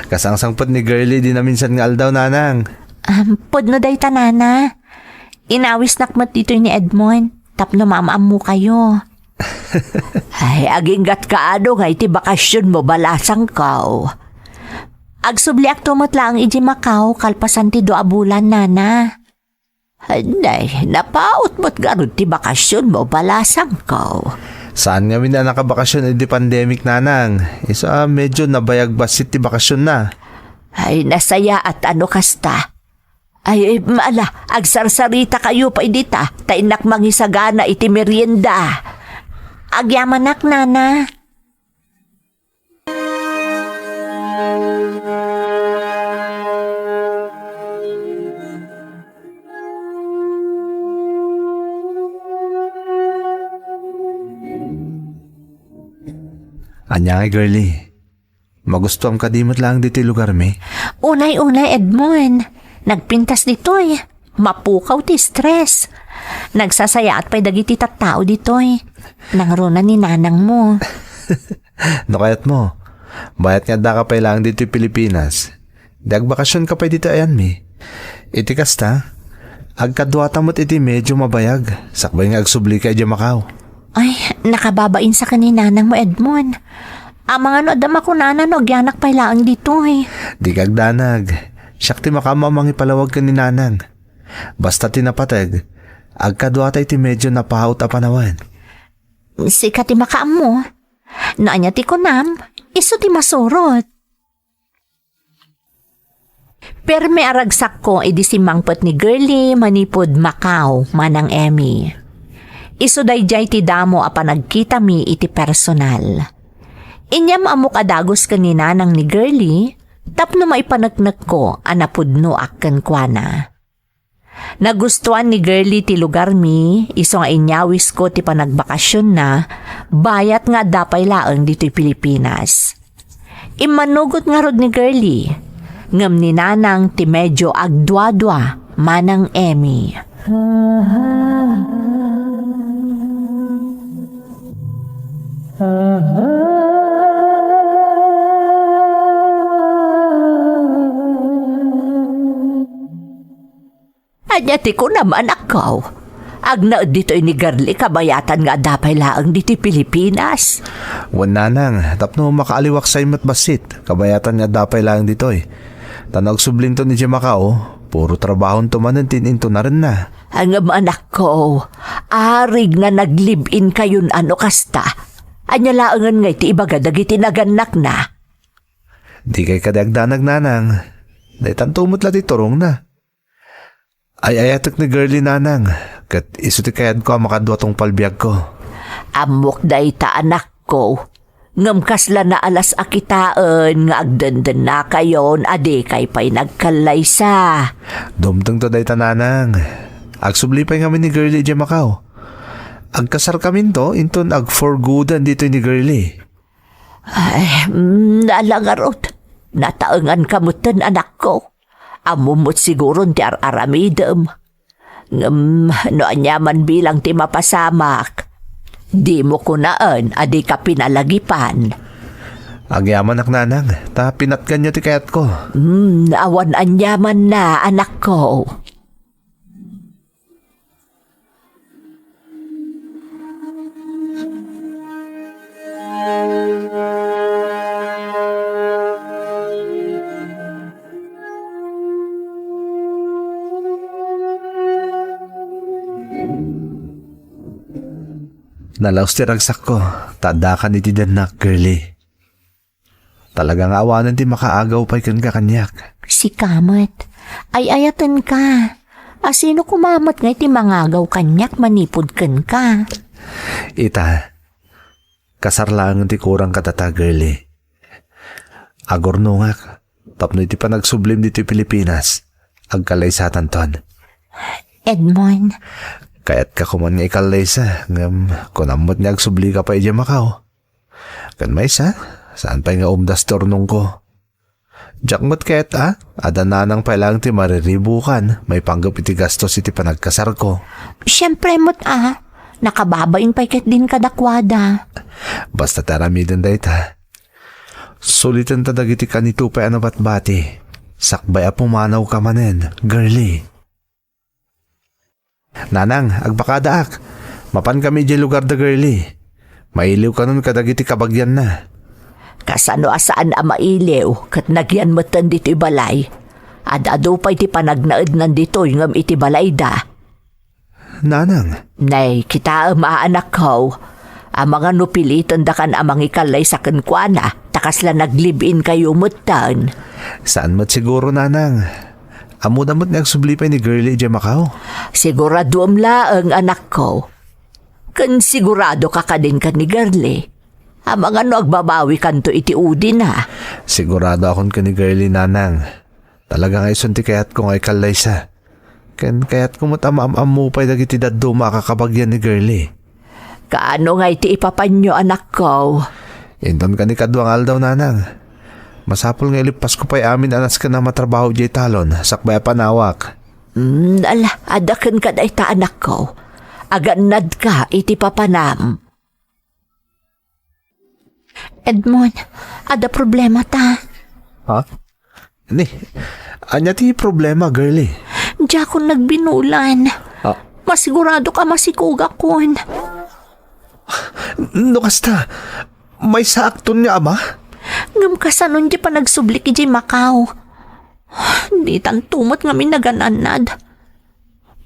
Kasangsangpet ni girlie idi naminsan nga aldaw, Nanang. Um, pudno dayta, Nana. Inawisnak met ditoy ni Edmond tapno maam-ammokayo. Ay, aginggatka adu nga iti bakasionmo, balasangko. Agsubliakto met laeng idiay Macau kalpasan ti dua a bulan, Nana. Ay, nay, napaut met ngarud ti bakasionmo, balasangko. Saan ngamin a nakabakasion idi pandemic, Nanang. Isu a medyo nabayag bassit ti bakasionna. Ay, nasayaat a no kasta. Ay, ala, agsarsaritakayo pay dita, ta innak mangisagana iti merienda. Agyamanak, Nana. Ania ngay, girlie? Magustuam kadi met laeng ditoy lugarmi? Unay-unay, Edmond. Nagpintas ditoy. Mapukaw ti stress. Nagsasayaat pay dagiti tattao ditoy. Nangruna ni nanangmo. No kayatmo, bayat nga addaka pay laeng ditoy Pilipinas. Di agbakasionka pay ditoy ayanmi. Iti kasta, agkaduata met iti medyo mabayag, sakbay nga agsublika idiay Macau. Ay, nakababain sa ken ni nanangmo, Edmond. Amangan no adda makunana no agyanak pay laeng ditoy. Di ka agdanag. Siak ti makaammo a mangipalawag ken ni nanang. Basta ti napateg, agkaduata iti medyo napaut a panawen. Sika ti makaammo. No ania ti kunam, isu ti masurot. Permi a ragsakko idi simmangpet ni Girlie manipud Macau, Manang Emmy. Isu daydiay ti damo a panagkitami iti personal. Inyam-ammok a dagus ken ni nanang ni Girlie tapno maipaneknekko a napudnoak kenkuana. Nagustuan ni Girlie ti lugarmi, isu nga inyawisko ti panagbakasionna, bayat nga adda pay laeng ditoy Pilipinas. Immanugot ngarud ni Girlie, ngem ni Nanang ti medyo agduadua, Manang Emmy. Ania ti kunam, anakko? Agnaed ditoy ni Girlie kabayatan nga adda pay laeng ditoy Pilipinas. Wen, nanang, tapno makaaliwaksay met bassit, kabayatan nga adda pay laeng ditoy. Ta no agsublinton idiay Macau, puro trabahonto manen ti in-intonarenna. Ngem anakko, arigna naglive-inkayon a no kasta. Ania laengen ngay ti ibaga dagiti nagannakna? Dikay kadi agdanag, nanang. Daytanto met la ti turongna. Ay-ayatek ni Girlie, nanang, ket isu ti kayatko a makadua tungpal biagko. Ammok dayta, anakko. Ngem kasla naalas a kitaen nga agdendennakayon a dikay pay nagkallaysa. Dumtengto dayta, nanang. Agsubli pay ngamin ni Girlie idiay Macau. Agkasarkaminto inton agforgoden ditoy ni Girlie. Ay, mm, ala ngarud. Nataenganka metten, anakko. Ammom met siguron ti ar-aramidem. Ngem no aniaman bilang ti mapasamak, dimo kunaen a dika pinalagipan. Agyamanak, nanang, ta pinatganyo ti kayatko. Hmm, awan aniamanna, anakko. Nalaus ti ragsakko, ta addakan iti dennak, girlie. Talaga nga awanen ti makaagaw pay kenka kaniak. Sika met, ay-ayatenka. A, sino koma met nga iti mangagaw kaniak manipud kenka? Ita, kasar laengen ti kurang kadata, girlie. Agurnongak, tapno iti panagsublim ditoy Pilipinas, agkallaysatanton. Edmond. Kayatka koman nga ikallaysa, ngem kunam met nga agsublika pay idiay Macau. Ken maysa, saan pay nga umdas ti urnongko. Diak met ket, a, adda nanang pay laeng ti mariribukan maipanggep iti gastos iti panagkasarko. Siempre met, a, nakababain pay ketdin kadakuada. Basta ti aramiden dayta, sulitenta dagiti kanito pay a nabatbati, sakbay a pumanawka manen, girlie. Nanang, agpakadaak. Mapankami idiay lugar da girlie. Mailiwkanon kadagiti kabagianna. Kasano a saan a mailiw ket nagyan metten ditoy balay? Ad-adu pay ti panagnaednan ditoy ngem iti balayda. Nanang. Nay, kitaem a anakko. Amangan no pilitendakan a mangikallaysa kenkuana, ta kasla naglive-in kayo metten. Saan met siguro, nanang. Ammoda met nga agsubli pay ni girlie idiay Macau? Siguradoem laeng, anakko. Ken siguradoka kadin ken ni girlie. Amangan no agbabawikanto iti udina. Siguradoakon ken ni girlie, nanang. Talaga nga isun ti kayatko nga ikallaysa. Ken kayatko met a maam-ammo pay dagiti dadduma a kakabagian ni girlie. Kaano nga iti ipapanyo, anakko? Inton kani kadua nga aldaw, nanang. Masapul nga ilippasko pay amin a nasken a matrabaho idiay talon sakbay a panawak. Hmm, ala, adda kenka dayta, anakko. Agannadka iti papanam. Edmond, adda problemata. Ha? Ni, ania ti problema, girlie? Diakon nagbinulan. Ah. Masiguradok a masikogakon. No kasta, maysaakton nga ama? Ngem kasano diay panagsublik idiay Macau? Ditanto met ngamin nagan-annad.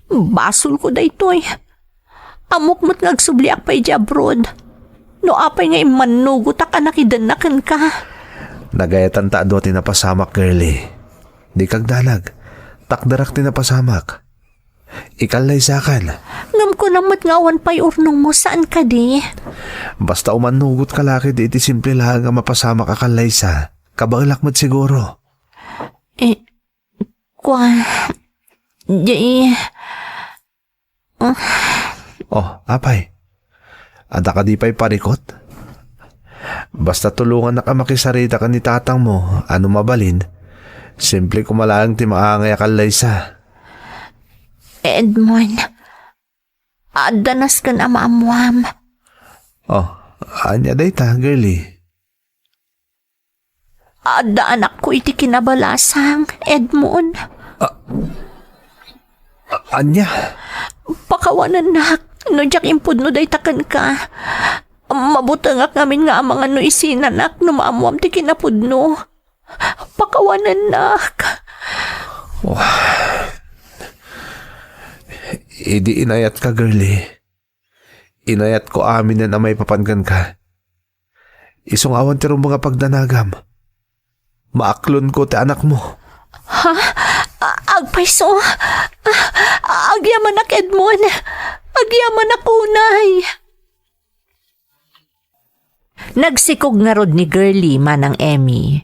Basolko daytoy. Ammok met nga agsubliak pay idiay abroad. No apay nga immannugotak a nakidenna kenka. Nagayatan ta a dua ti napasamak, girlie. Dika agdanag. Takderak ti napasamak. Ikallaysakan. Ngem kunam met nga awan pay urnongmo, saan kadi? Basta umannugotka la ketdi iti simple laeng a mapasamak a kallaysa, kabaelak met siguro. Eh, kua, di, Oh, apay? Adda kadi pay parikot? Basta tulongannak a makisarita ken ni tatangmo, a no mabalin, simple koma laeng ti maangay a kallaysa. Edmond, adda nasken a maammuam. Oh, ania dayta, girlie? Adda anakko iti kinabalasang, Edmond. A-, a-, ania? Pakawanennak, no diak impudno dayta kenka. Mabutengak ngamin nga amangan no isinanak no maammuam ti kinapudno. Pakawanennak. Oh. Idi inayatka, girlie. Inayatko aminen a maipapan kenka. Isu nga awan ti rumbeng a pagdanagam. Maaklonko ti anakmo. Ha? A-, agpayso? A-, agyamanak, Edmond. Agyamanak unay. Nagsikog ngarud ni Girlie, Manang Emmy.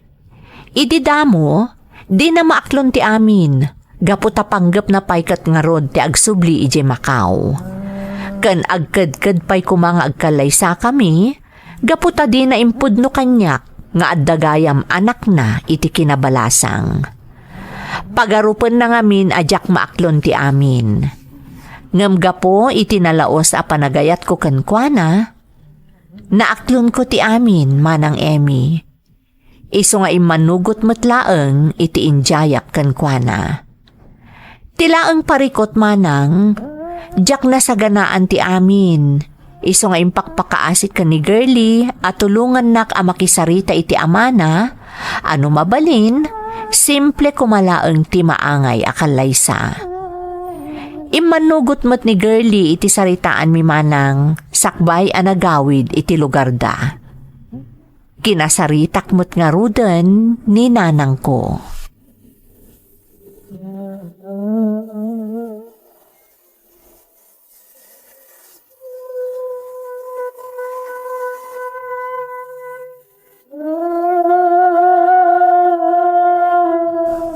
Idi damo, dina maaklon ti amin, gapu ta panggepna pay ket ngarud ti agsubli idiay Macau. Ken agkedked pay koma nga agkallaysakami, gapu ta dina impudno kaniak nga adda gayam anakna iti kinabalasang. Pagarupenna ngamin a diak maaklon ti amin. Ngem gapu iti nalaus a panagayatko kenkuana, naaklonko ti amin, Manang Emmy. isu nga immanugot met laeng iti indiayak kenkuana. Ti laeng parikut, manang, diak nasaganaan ti amin. Isu nga impakpakaasik ken ni Girlie a tulongannak a makisarita iti amana, a no mabalin, simple koma laeng ti maangay a kallaysa. Immanugot met ni Girlie iti saritaanmi, manang, sakbay a nagawid iti lugarda. Kinasaritak met ngaruden ni nanangko.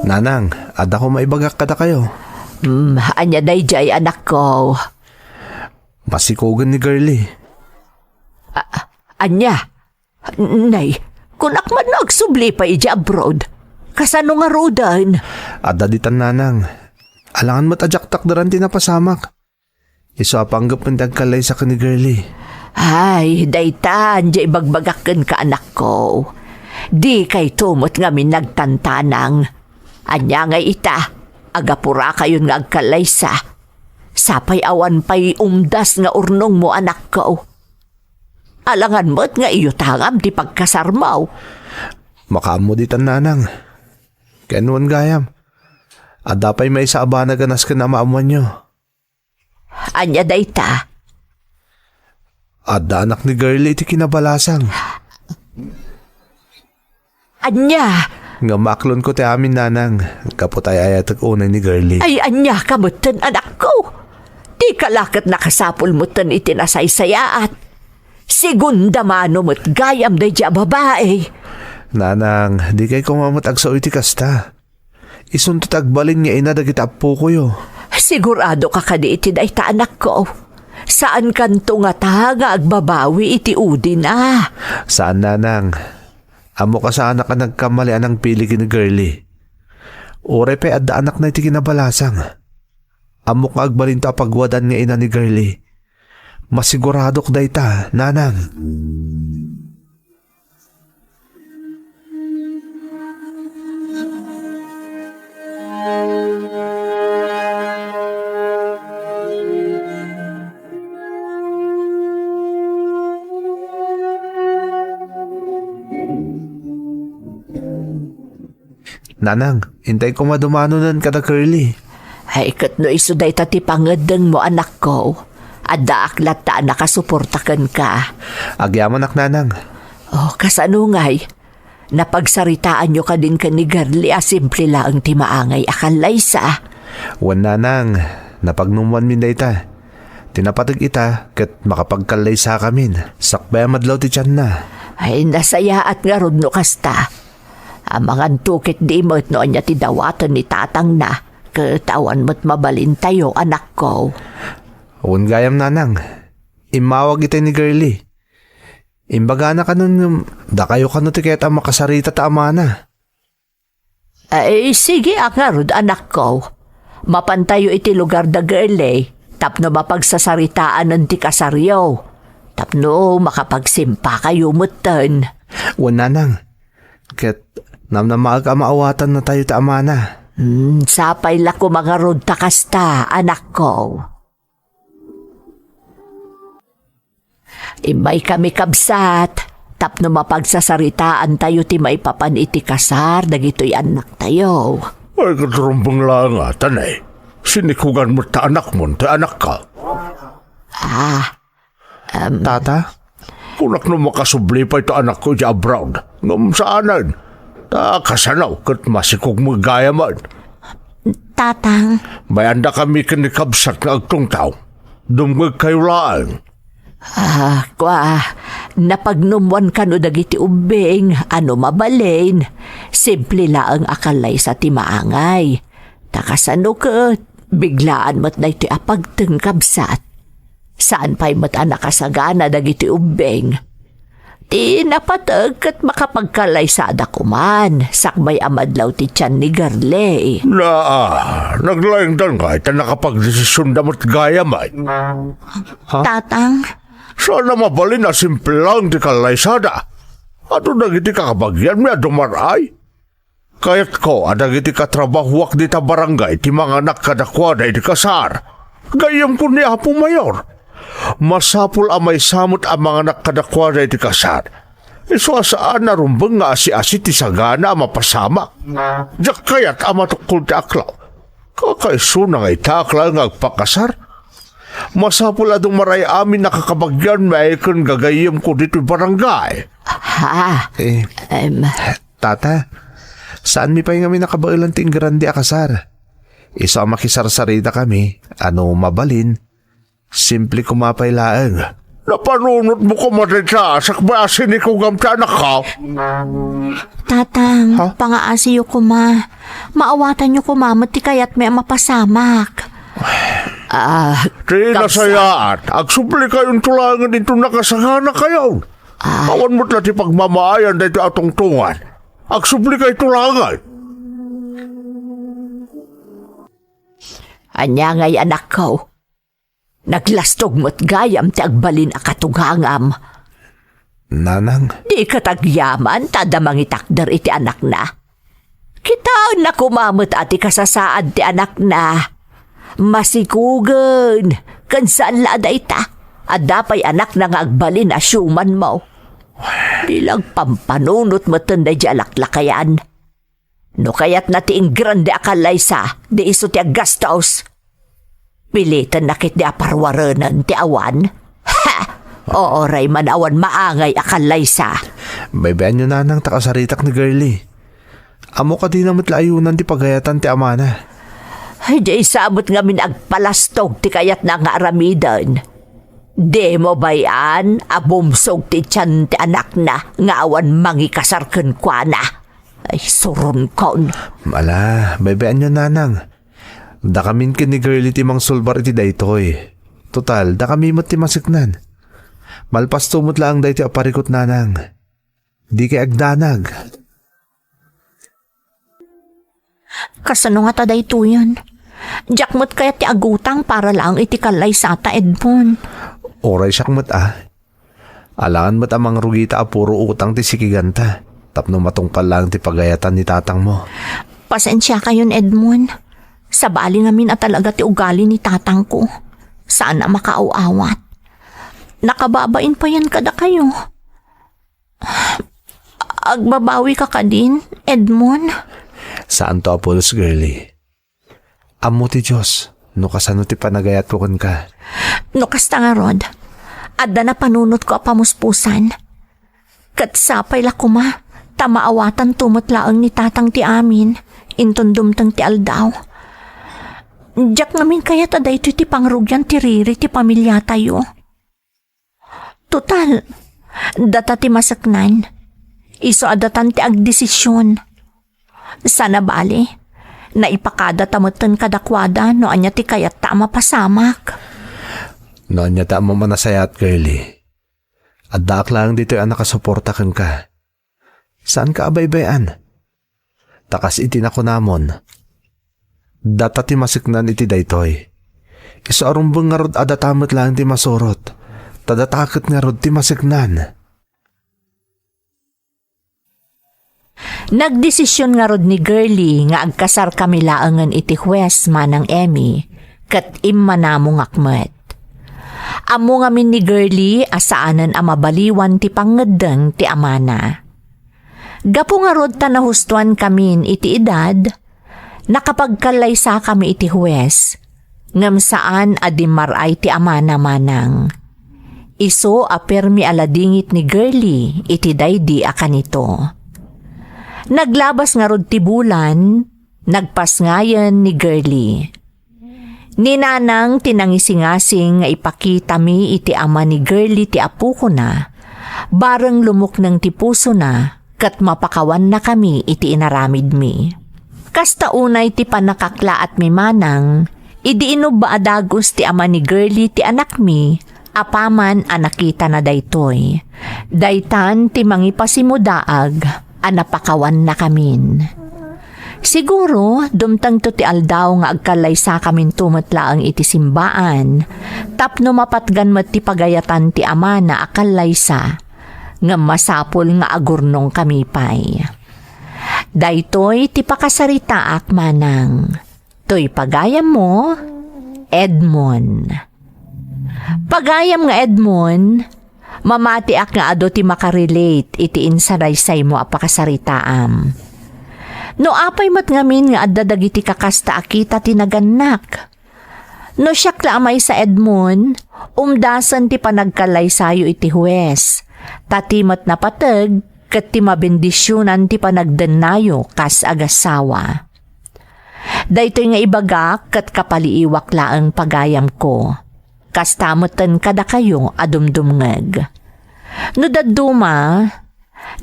Nanang, adda koma ibagak kadakayo. Hmm, ania daydiay, anakko? Masikogen ni Girlie. A-, ania? Nay, kunak man no agsubli pay idiay abroad. Kasano ngaruden? Adda ditan, nanang. Alangan met a diak takderan ti napasamak. Isu a panggep ti agkallaysa ken ni Girlie. Ay, dayta, diay ibagbagak kenka, anakko. Dikayto met ngamin nagtantanang. Ania ngay ita, agapurakayon nga agkallaysa. Sapay awan pay umdas nga urnongmo, anakko. Alangan met nga iyutangam ti pagkasarmo. Makaammo ditan, nanang. Ken wen gayam, adda pay maysa a banag a nasken a maammoanyo. Ania dayta? Adda anak ni Girlie iti kinabalasang. Ania? Nga maaklonko ti amin, nanang, gapu ta ay-ayatek unay ni Girlie. Ay, ania ka metten, anakko? Dika la ket nakasapul metten iti nasaysayaat. Segunda mano met gayam daydiay a babai. Nanang, dikay koma met agsao iti kasta. Isunto ti agbalin nga ina dagiti appokoyo. Sigurado ka kadi iti dayta, anakko? Saankanto ngata nga agbabawi iti udina? Saan, nanang. Ammok a saanak a nagkamali a nangpili ken ni Girlie. Uray pay adda anakna iti kinabalasang, ammok nga agbalinto a pagwadaan nga ina ni Girlie. Masiguradok dayta, nanang. Nanang, intay koma dumanonen kada Girlie. Ay, ket no isu dayta ti pangeddengmo, anakko, addaak latta a nakasuporta kenka. Agyamanak, nanang. Oh, kasano ngay? Napagsaritaanyo kadin ken ni Girlie a simple laeng ti maangay a kallaysa? Wen, nanang, napagnummoanmin dayta. Ti napateg ita ket makapagkallaysakamin sakbay a madlaw ti tianna. Ay, nasayaat ngarud no kasta. Amangan to ket di met no ania ti dawaten ni tatangna, ket awan met mabalintayo, anakko. Wen gayam, nanang. Immawag itay ni Girlie. Imbagana kanon ngem dakayo kano ti kayat a makasarita ta amana. Ay, sige a ngarud, anakko. Mapantayo iti lugar da Girlie tapno mapagsasaritaanen ti kasaryo, tapno makapagsimpakayo metten. Wen, nanang, ket namnamaek a maawatannatayo ti amana. Hmm, sapay la koma ngarud ta kasta, anakko. Immaykami, kabsat, tapno mapagsasaritaantayo ti maipapan iti kasar dagitoy annaktayo. Ay, ket rumbeng laeng a, tanay. Sinikugan met ta anakmon ti anakka. Ah, em. Tata? Kunak no makasubli pay ti anakko idiay abroad. Ngem saanen. Ta kasano ket masikog met gayamen. Tatang. May-andakami ken ni kabsat nga agtungtaw. Dumngegkayo laeng. Ah, kua, napagnummoan kano dagiti ubbing a no mabalin, simple laeng a kallaysa ti maangay. Ta kasano ket, biglaan met daytoy a pagteng, kabsat. Saan pay met a nakasagana dagiti ubbing. Ti napateg ket makapagkallaysada koman, sakbay a madlaw ti tian ni Girlie. Naa, naglaingdan ngay ta nakapagdesisionda met gayamen. Ha? Tatang? Saan a mabalin a simple laeng ti kallaysada. Adu dagiti kakabagianmi a dumar-ay? Kayatko a dagiti katrabahoak dita barangay ti manganak kadakuada iti kasar. Gayyemko ni Apo Mayor. Masapul a maysa met a manganak kadakuada iti kasar. Isu a saan a rumbeng nga asi-asi ti sagana a mapasamak. Diak kayat a matukkol ti aklaw. Kakaisuna nga itaak laeng nga agpakasar. Masapul a dumar-ay amin a kakabagianmi ken gagayyemko ditoy barangay. Ha? Eh, Em, Tata, saanmi pay ngamin a kabaelan ti ingrande a kasar. Isu a makisarsaritakami, a no mabalin, simple koma pay laeng. Napanunotmo koma dayta, sakbay a sinikugam ti anakko. Tatang, Ha? Pangaasiyo koma. Maawatanyo koma met ti kayatmi a mapasamak. Ah, Ti nasayaat, agsublikayonto laengen inton nakasaganakayon. Ah. Awan met la ti pagmamaayan daytoy a tungtongan. Agsublikayto laengen. Ania ngay, anakko? Naglastog met gayam ti agbalin a katugangam. Nanang. Dika tagyaman ta adda mangitakder iti anakna. Kitaenna koma met a ti kasasaad ti anakna. Masikugen, ken saan la a dayta. Adda pay anakna nga agbalin a siumanmo. Bilang pampanunot metten daydi a laklakayan. No kayatna ti ingrande a kallaysa, di isu ti aggastos. Pilitenna ketdi a parwarenen ti awan. Ha! Uray man awan maangay a kallaysa. Baybay-anyo, Nanang, ta kasaritak ni Girlie. Ammo kadina met la ayunan ti pagayatan ti amana. Ay, di sa met ngamin agpalastog ti kayatna nga aramiden. Dimo bay-an a bumsog ti tian ti anakna nga awan mangikasar kenkuana. Ay, suronkon. Ala, baybay-anyo, Nanang. Dakamin ken ni Girlie ti mangsulbar iti daytoy. Total, dakami met ti maseknan. Malpasto met laeng daytoy a parikut, Nanang. Dikay agdanag. Kasano ngata daytoyen? Diak met kayat ti agutang para laeng iti kallaysata, Edmond. Uray siak met a. Alangan met a mangrugita a puro utang ti sikiganta, tapno matungpal laeng ti pagayatan ni tatangmo. Pasensiakayon, Edmond. Sabali ngamin a talaga ti ugali ni tatangko. Saan a makaaw-awat. Nakababain payen kadakayo. Agbabawika kadin, Edmond? Saanto a pulos, Girlie. Ammo ti Dios no kasano ti panagayatko kenka. No kasta ngarud, adda napanunotko a pamuspusan. Ket sapay la koma, ta maawatanto met laeng ni tatang ti amin, inton dumteng ti aldaw. Diak ngamin kayat a daytoy ti pangrugian ti riri ti pamiliatayo. Total, data ti maseknan. Isu a datan ti agdesision. Sana bali, naipakadata metten kadakuada no ania ti kayatta a mapasamak. No ania ti ammom a nasayaat, Girlie. Addaak laeng ditoy a nakasuporta kenka. Saanka a baybay-an. Ta kas iti nakunamon, data ti maseknan iti daytoy. Isu a rumbeng ngarud a data met laeng ti masurot, ta data ket ngarud ti maseknan. Nagdesision ngarud ni Girlie nga agkasarkami laengen iti hues, Manang Emmy, ket immanamongak met. Ammo ngamin ni Girlie a saanen a mabaliwan ti pangngeddeng ti amana. Gapu ngarud ta nahustoankamin iti edad, nakapagkallaysakami iti hues, ngem saan a dimmar-ay ti amana, Manang. Isu a permi a ladingit ni Girlie iti daydi a kanito. Naglabas ngarud ti bulan, nagpasngayen ni Girlie. Ni Nanang ti nangisingasing nga ipakitami iti ama ni Girlie ti apokona, bareng lumukneng ti pusona ket mapakawannakami iti inaramidmi. Kasta unay ti pannakaklaatmi, Manang, idi inubba a dagus ti ama ni Girlie ti anakmi, apaman a nakitana daytoy. Daytan ti mangipasimudaag a napakawannakamin. Siguro, dumtengto ti aldaw nga agkallaysakaminto met laeng iti simbaan, tapno mapatgan met ti pagayatan ti amana a kallaysa. ngem masapul nga agurnongkami pay. Daytoy ti pakasaritaak manang. Toy pagayammo, Edmond. Pagayam nga Edmond, mamatiak nga adu ti makarelate iti insaraysaymo a pakasaritaam. No apay met ngamin nga adda dagiti kakasta a kita ti nagannak? No siak la a maysa, Edmond, umdasen ti panagkallaysayo iti huwes, ta ti met napateg ket ti mabendisionan ti panagdennayo kas agassawa. Daytoy nga ibagak ket kapaliiwak laeng pagayamko. Kasta metten kadakayo a dumdumngeg. No dadduma,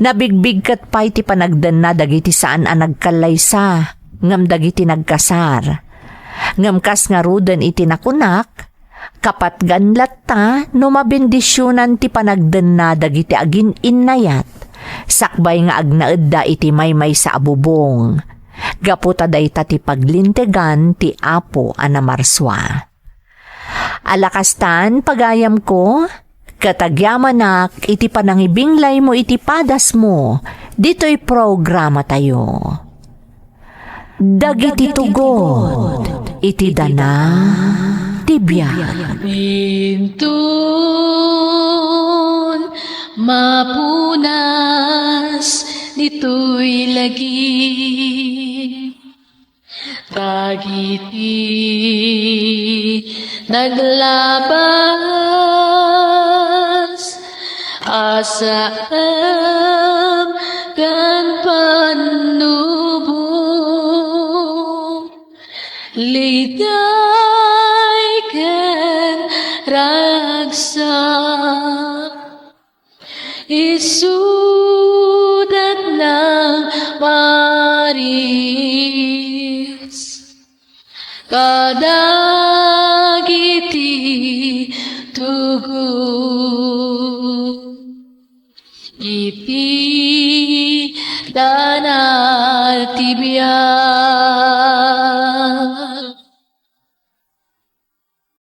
nabigbigket pay ti panagdenna dagiti saan a nagkallaysa ngem dagiti nagkasar. Ngem kas ngaruden iti nakunak, kapatgan latta no mabendisionan ti panagdenna dagiti agin-innayat sakbay nga agnaedda iti maymaysa a bubong, gapu ta dayta ti paglintegan ti Apo a Namarsua. Ala kastan, pagayamko, ket agyamanak iti panangibinglaymo iti padasmo ditoy programatayo. Dagiti tugot iti dana ti biag. Inton mapunas ditoy lagi, dagiti naglabas a saem ken pannubo, liday ken ragsak. Isudat nang maris kadagiti tugot iti dana ti biag.